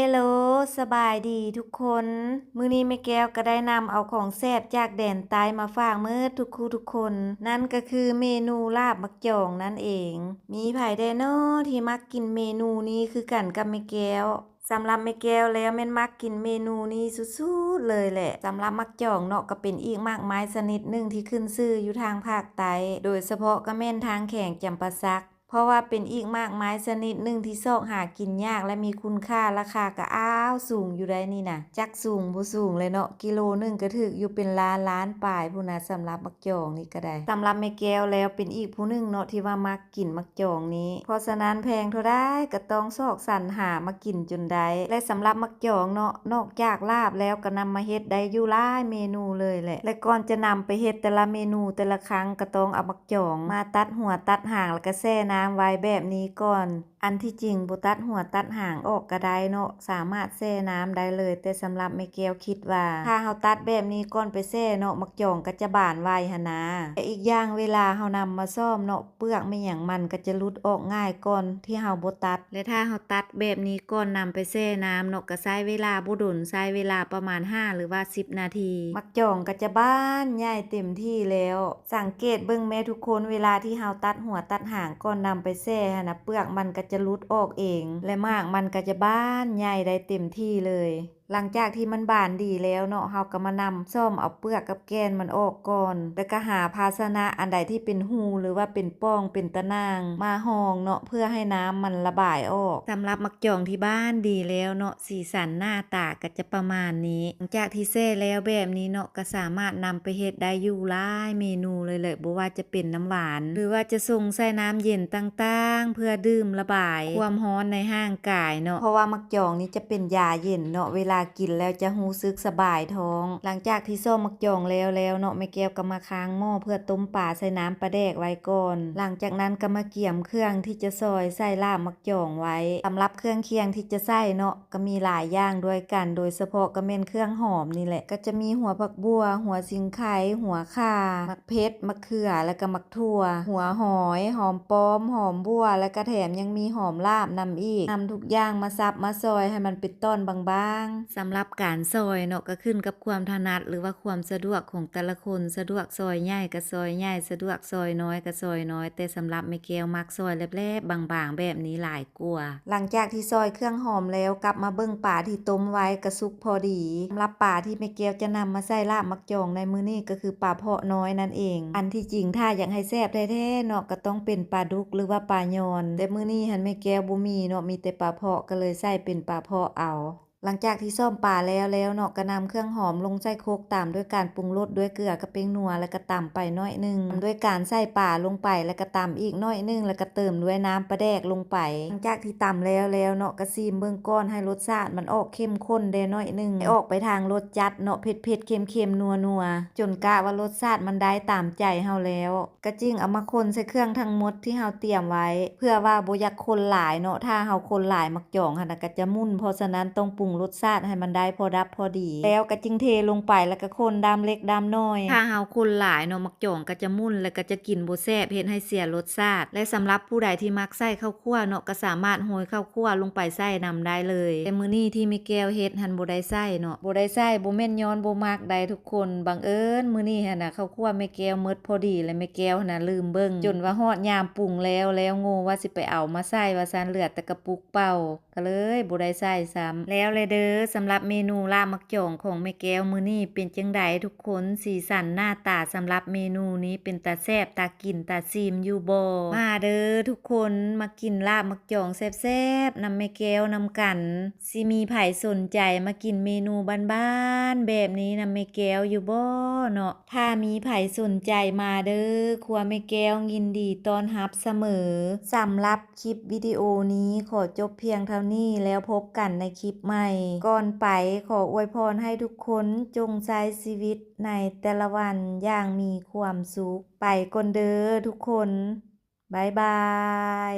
ເຮລໂລ ສະບາຍດີທຸກຄົນ. ມື້ນີ້ແມ່ແກ້ວກໍໄດ້ນຳເອົາຂອງແຊບຈາກແດນໃຕ້ມາຝາກໝົດທຸກຄູ່ທຸກຄົນ, ນັ້ນກໍຄືເມນູລາບໝາກຈອງນັ້ນເອງ. ມີໃຜແດ່ນໍທີ່ມັກກິນເມນູນີ້ຄືກັນກັບແມ່ແກ້ວ? ສຳລັບແມ່ແກ້ວແລ້ວແມ່ນມັກກິນເມນູນີ້ສຸດໆເລີຍແຫຼະ. ສຳລັບໝາກຈອງເນາະ ກໍເປັນອີກໝາກໄມ້ຊະນິດໜຶ່ງທີ່ຂຶ້ນຊື່ຢູ່ທາງພາກໃຕ້, ໂດຍສະເພາະກໍແມ່ນທາງແຂວງຈຳປາສັກ. ເພາະວ່າເປັນອີກໝາກໄມ້ຊະນິດໜຶ່ງທີ່ຊອກຫາກິນຍາກ ແລະ ມີຄຸນຄ່າ, ລາຄາກໍອ້າວສູງຢູ່ໄດ໋ນີ້ນະ. ຈັກສູງບໍ່ສູງແຫຼະເນາະ, ກິໂລໜຶ່ງກໍຖືກຢູ່ເປັນລ້ານລ້ານປາຍພຸ້ນນະ, ສຳລັບໝາກຈອງນີ້ກໍໄດ້. ສຳລັບແມ່ແກ້ວແລ້ວເປັນອີກຜູ້ໜຶ່ງເນາະທີ່ວ່າມັກກິນໝາກຈອງນີ້, ເພາະສະນັ້ນແພງເທົ່າໃດກໍຕ້ອງຊອກສັນຫາມາກິນຈົນໄດ້. ແລະ ສຳລັບໝາກຈອງເນາະ, ນອກຈາກລາບແລ້ວກໍນຳມາເຮັດໄດ້ຢູ່ຫຼາຍເມນູເລີຍແຫຼະ. ແລະ ກ່ອນຈະນຳໄປເຮັດແຕ່ລະເມນູແຕ່ລະຄັ້ງ ກໍຕ້ອງເອົາໝາກ ຈອງມາຕັດຫົວຕັດຫາງ ແລ້ວກໍແຊ່ນ້ຳໄວ້ແບບນີ້ກ່ອນ. ອັນທີ່ຈິງບໍ່ຕັດຫົວຕັດຫາງອອກກໍໄດ້ເນາະ, ສາມາດແຊ່ນ້ຳໄດ້ເລີຍ, ແຕ່ສຳລັບແມ່ແກ້ວຄິດວ່າ ຖ້າເຮົາຕັດແບບນີ້ກ່ອນໄປແຊ່ເນາະ, ໝາກຈອງກໍຈະບານໄວຫັ້ນນາ. ແລະ ອີກຢ່າງເວລາເຮົານຳມາຊ້ອມເນາະ, ເປືອກແມ່ນຫຍັງມັນກໍຈະຫຼຸດອອກງ່າຍກ່ອນທີ່ເຮົາບໍ່ຕັດ. ແລະ ຖ້າເຮົາຕັດແບບນີ້ກ່ອນນຳໄປແຊ່ນ້ຳເນາະ, ກໍໃຊ້ເວລາບໍ່ດົນ, ໃຊ້ເວລາປະມານຫ້າ ຫຼືວ່າສິບນາທີ, ໝາກຈອງກໍຈະບານໃຫຍ່ເຕັມທີ່ແລ້ວ. ສັງເກດເບິ່ງແມ້ທຸກຄົນ, ເວລາທີ່ເຮົາຕັດຫົວຕັດຫາງກ່ອນນຳໄປແຊ່ຫັ້ນນະ, ເປືອກມັນກໍຈະຫຼຸດອອກເອງ ແລະ ໝາກມັນກໍຈະບານໃຫຍ່ໄດ້ເຕັມທີ່ເລີຍ. ຫຼັງຈາກທີ່ມັນບານດີແລ້ວເນາະ, ເຮົາກໍມານຳຊ້ອມເອົາເປືອກກັບແກ່ນມັນອອກກ່ອນ, ແລ້ວກໍຫາພາຊະນະອັນໃດທີ່ເປັນຮູ ຫຼືວ່າເປັນປ່ອງເປັນຕະໜ່າງມາຮອງເນາະ, ເພື່ອໃຫ້ນ້ຳມັນລະບາຍອອກ. ສຳລັບໝາກຈອງທີ່ບານດີແລ້ວເນາະ, ສີສັນໜ້າຕາກໍຈະປະມານນີ້. ຫຼັງຈາກທີ່ແຊ່ແລ້ວແບບນີ້ເນາະ, ກໍສາມາດນຳໄປເຮັດໄດ້ຢູ່ຫຼາຍເມນູເລີຍແຫຼະ, ບໍ່ວ່າຈະເປັນນ້ຳຫວານ ຫຼືວ່າຈະຊົງໃສ່ນ້ຳເຢັນຕ່າງໆ ເພື່ອດື່ມລະບາຍຄວາມຮ້ອນໃນຮ່າງກາຍເນາະ, ເພາະວ່າໝາກຈອງນີ້ຈະເປັນຢາເຢັນເນາະ, ເວລາກິນແລ້ວຈະຮູ້ສຶກສະບາຍທ້ອງ. ຫຼັງຈາກທີ່ຊ້ອມໝາກຈອງແລ້ວແລ້ວເນາະ, ແມ່ແກ້ວກໍມາຄ້າງໝໍ້ເພື່ອຕົ້ມປາໃສ່ນ້ຳປາແດກໄວ້ກ່ອນ. ຫຼັງຈາກນັ້ນກໍມາກຽມເຄື່ອງທີ່ຈະຊອຍໃສ່ລາບໝາກຈອງໄວ້. ສຳລັບເຄື່ອງຄຽງທີ່ຈະໃສ່ເນາະ, ກໍມີຫຼາຍຢ່າງດ້ວຍກັນ, ໂດຍສະເພາະກໍແມ່ນເຄື່ອງຫອມນີ້ແຫຼະ, ກໍຈະມີຫົວຜັກບົ່ວ, ຫົວສີໄຄ, ຫົວຂ່າ, ໝາກເຜັດ, ໝາກເຂືອ ແລ້ວກໍໝາກຖົ່ວ, ຫົວຫອຍ, ຫອມປ້ອມ, ຫອມບົ່ວ, ແລ້ວກໍແຖມຍັງມີຫອມລາບນຳອີກ. ນຳທຸກຢ່າງມາສັບມາຊອຍໃຫ້ມັນເປັນຕ່ອນບາງໆ. ສຳລັບການຊອຍເນາະ, ກໍຂຶ້ນກັບຄວາມຖະໜັດ ຫຼືວ່າຄວາມສະດວກຂອງແຕ່ລະຄົນ, ສະດວກຊອຍໃຫຍ່ກໍຊອຍໃຫຍ່, ສະດວກຊອຍນ້ອຍກໍຊອຍນ້ອຍ, ແຕ່ສຳລັບແມ່ແກ້ວມັກຊອຍແຫຼບໆ ບາງໆ ແບບນີ້ຫຼາຍ ກົວ. ຫຼັງຈາກທີ່ຊອຍເຄື່ອງຫອມແລ້ວ, ກັບມາເບິ່ງປາທີ່ຕົ້ມໄວ້ກໍສຸກພໍດີ. ສຳລັບປາທີ່ແມ່ແກ້ວຈະນຳມາໃສ່ລາບໝາກຈອງໃນມື້ນີ້ ກໍຄືປາເພາະນ້ອຍນັ້ນເອງ. ອັນທີ່ຈິງຖ້າຢາກໃຫ້ແຊບແທ້ໆເນາະ, ກໍຕ້ອງເປັນປາດຸກ ຫຼືວ່າປາຍອນ, ແຕ່ມື້ນີ້ຫັ້ນແມ່ແກ້ວບໍ່ມີເນາະ, ມີແຕ່ປາເພາະ, ກໍເລີຍໃສ່ເປັນປາເພາະເອົາ. ຫຼັງຈາກທີ່ຊ້ອມປາແລ້ວແລ້ວເນາະ, ກໍນຳເຄື່ອງຫອມລົງໃສ່ຄົກ, ຕາມດ້ວຍການປຸງລົດດ້ວຍເກືອກັບແປ້ງນົວ, ແລ້ວກໍຕຳໄປໜ້ອຍໜຶ່ງ, ຕາມດ້ວຍການໃສ່ປາລົງໄປ, ແລ້ວກໍຕຳອີກໜ້ອຍໜຶ່ງ, ແລ້ວກໍເຕີມດ້ວຍນ້ຳປາແດກລົງໄປ. ຫຼັງຈາກທີ່ຕຳແລ້ວແລ້ວເນາະ, ກໍຊີມເບິ່ງກ່ອນໃຫ້ລົດຊາດມັນອອກເຂັ້ມຂຸ້ນແດ່ໜ້ອຍໜຶ່ງ, ໃຫ້ອອກໄປທາງລົດຈັດເນາະ, ເຜັດໆ ເຄັມໆ ນົວໆ, ຈົນກະວ່າລົດຊາດມັນໄດ້ຕາມໃຈເຮົາແລ້ວ. ກະຈຶ່ງເອົາມາຄົນໃສ່ເຄື່ອງທັງໝົດທີ່ເຮົາຕຽມໄວ້ ເພື່ອວ່າບໍ່ຢາກຄົນຫຼາຍເນາະ, ຖ້າເຮົາຄົນຫຼາຍໝາກຈອງຫັ້ນນະກະຈະໝຸ່ນ, ເພາະສະນັ້ນຕ້ອງປຸງລົດຊາດໃຫ້ມັນໄດ້ພໍດັບພໍດີ. ແລ້ວກະຈຶ່ງເທລົງໄປ ແລ້ວກະຄົນດ້າມເລັກດ້າມນ້ອຍ. ຖ້າເຮົາຄົນຫຼາຍເນາະ, ໝາກຈອງກະຈະໝຸ່ນ ແລ້ວກະຈະກິນບໍ່ແຊບ, ເຮັດໃຫ້ເສຍລົດຊາດ. ແລະສຳລັບຜູ້ໃດທີ່ມັກໃສ່ເຂົ້າຂົ້ວເນາະ, ກະສາມາດໂຮຍເຂົ້າຂົ້ວລົງໄປໃສ່ນຳໄດ້ເລີຍ. ແຕ່ມື້ນີ້ທີ່ແມ່ແກ້ວເຮັດຫັ້ນບໍ່ໄດ້ໃສ່ເນາະ, ບໍ່ໄດ້ໃສ່ບໍ່ແມ່ນຍ້ອນບໍ່ມັກໃດທຸກ ຄົນ. ບັງເອີນມື້ນີ້ຫັ້ນນະ ເຂົ້າຂົ້ວແມ່ແກ້ວໝົດພໍດີ ແລະ ແມ່ແກ້ວຫັ້ນນະລືມເບິ່ງ ຈົນວ່າຮອດຍາມປຸງແລ້ວ ແລ້ວໂງ່ວ່າຊິໄປເອົາມາໃສ່ວ່າຊັ້ນ, ເຫຼືອແຕ່ກະປຸກເປົ່າ ກະເລີຍບໍ່ໄດ້ໃສ່ຊ້ຳ. ແລ້ວແຫຼະເດີ ສຳລັບເມນູລາບໝາກຈອງຂອງແມ່ແກ້ວມື້ນີ້ ເປັນຈັ່ງໃດທຸກຄົນ? ສີສັນໜ້າຕາສຳລັບເມນູນີ້ເປັນຕາແຊບ ຕາກິນ ຕາຊີມຢູ່ບໍ່? ມາເດີທຸກຄົນ ມາກິນລາບໝາກຈອງແຊບໆນຳແມ່ແກ້ວນຳກັນ. ຊິມີໃຜສົນໃຈມາກິນເມນູບ້ານໆແບບນີ້ນຳແມ່ແກ້ວຢູ່ບໍ່ເນາະ? ຖ້າມີໃຜສົນໃຈມາເດີ, ຄົວແມ່ແກ້ວຍິນດີຕ້ອນຮັບສະເໝີ. ສຳລັບຄລິບວິດີໂອນີ້ຂໍຈົບພຽງເທົ່ານີ້ ແລ້ວພົບກັນໃນຄລິບໃໝ່. ກ່ອນໄປ, ຂໍອວຍພອນໃຫ້ທຸກຄົນຈົ່ງໃຊ້ຊີວິດໃນແຕ່ລະວັນຢ່າງມີຄວາມສຸກ. ໄປກ່ອນເດີທຸກຄົນ. ບາຍບາຍ.